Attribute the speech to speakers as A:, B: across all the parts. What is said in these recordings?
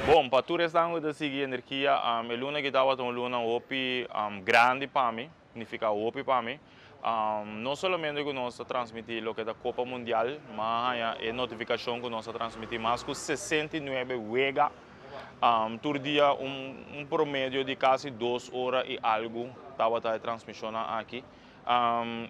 A: Bon, pa tur esnan ku ta sigui Energia, e luna aki tabata un luna hopi grandi pa mi, nifiká hopi pa mi. No solamente ku nos ta transmití loke ta Kopa Mundial, ma haña e notifikashon ku nos ta transmití mas ku 69 wega tur dia, un promedio di kasi 2 ora i algu tabata e transmishonnan aki.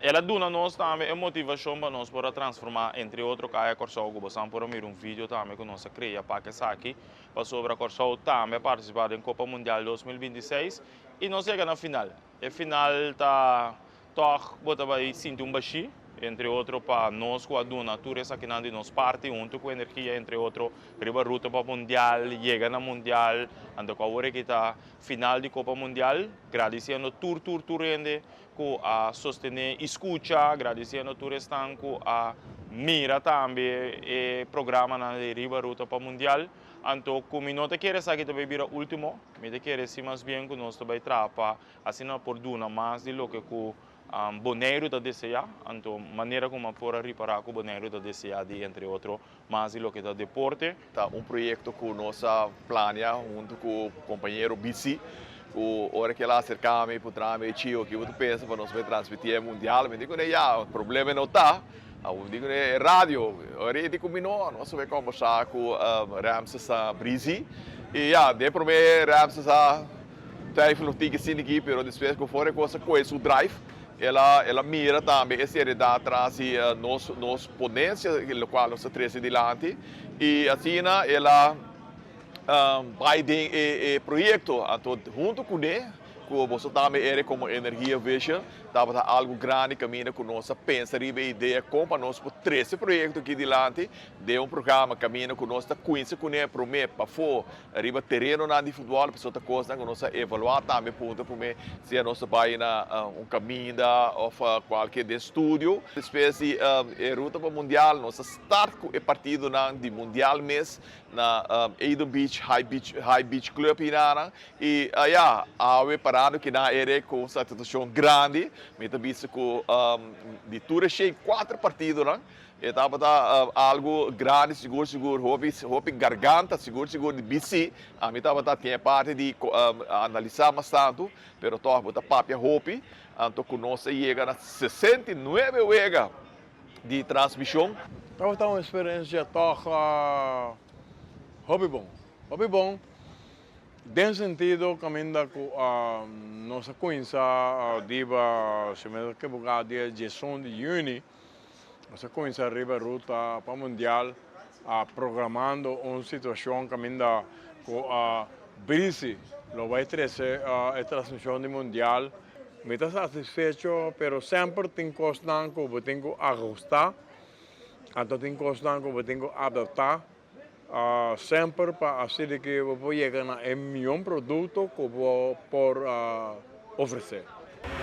A: El a duna nos tambe e motivashon pa nos por a transformá, entre otro, Kaya Kòrsou, ku boso por a mira un video tambe ku nos a krea pa esaki, pasobra Kòrsou tambe a partisipá den Kopa Mundial 2026 i nos yega na final. E final ta toch bo ta bai sinti un bashí, entre otro pa nos ku a duna tur esakinan di nos parti huntu ku Energia, entre otro riba ruta pa Mundial, yega na Mundial, anto ku awor aki ta final di Kopa Mundial, gradisiendo tur tur tur hende ku a sostené i skucha, gradisiendo tur esnan ku a mira tambe e programanan di riba ruta pa Mundial. Anto ku mi no ta kere esaki ta bai bira último, mi ta kere si mas bien ku nos ta bai traha pa asina por duna mas di loke ku Boneiru ta deseá, anto manera ku por a ripará ku Boneiru ta deseá di, entre otro, mas di loke ta deporte.
B: Ta un proyekto ku nos a plania huntu ku kompañero BC, ku ora ku el a aserká mi, puntra mi: "Chio, kiko bo ta pensa pa nos transmití e Mundial?" Mi di kuné: "Ya, problema no ta." Mi di kuné: "Radio." Ora e di ku mi: "No, nos a kombersá ku Ramses Brizi." I ya, den promé Ramses a twijfel nog tiki sin aki, pero despues ku for e kos a kohe su drive, el a mira tambe e seriedat tras di nos ponensia, lokual nos a trese dilanti, i asina el a bai den e proyekto. Anto huntu kuné, ku boso tambe ere komo Energia Vision, tabata algu grandi kaminda ku nos a pensa riba e idea kon pa nos por trese proyekto aki dilanti den un programa kaminda ku nos ta kuinsa kuné promé pafó riba terenonan di futbòl, pasobra ta kosnan ku nos a evaluá tambe punto promé si nos ta bai na un kaminda òf kualke den studio. Despues di e ruta pa Mundial, nos a start ku e partidonan di Mundial mes na Eden Beach, High Beach, High Beach Club hinana. I ya, awe parando kinan ere ku un satisfakshon grandi, mi ta bisa ku di tur e 104 partidonan, e tabata algu grandi sigur sigur, hopi hopi garganta sigur sigur di BC. Ami tabata tin e parti di analisá mas tantu, pero tòg bo ta papia hopi. Anto ku nos a yega na 69 wega di transmishon.
C: Tabata un eksperensia tòg hopi bon, hopi bon den sentido kaminda ku nos a kuminsá riba, si mi no ta ekiboká, dia 11 di yüni nos a kuminsá riba ruta pa Mundial, programando un situashon kaminda ku Brisi lo bai trese e transmishon di Mundial. Mi ta satisfecho, pero semper tin kosnan ku bo tin ku ahustá, anto tin kosnan ku bo tin ku adaptá semper pa asina ku bo por yega na e mihó produkto ku bo por ofresé.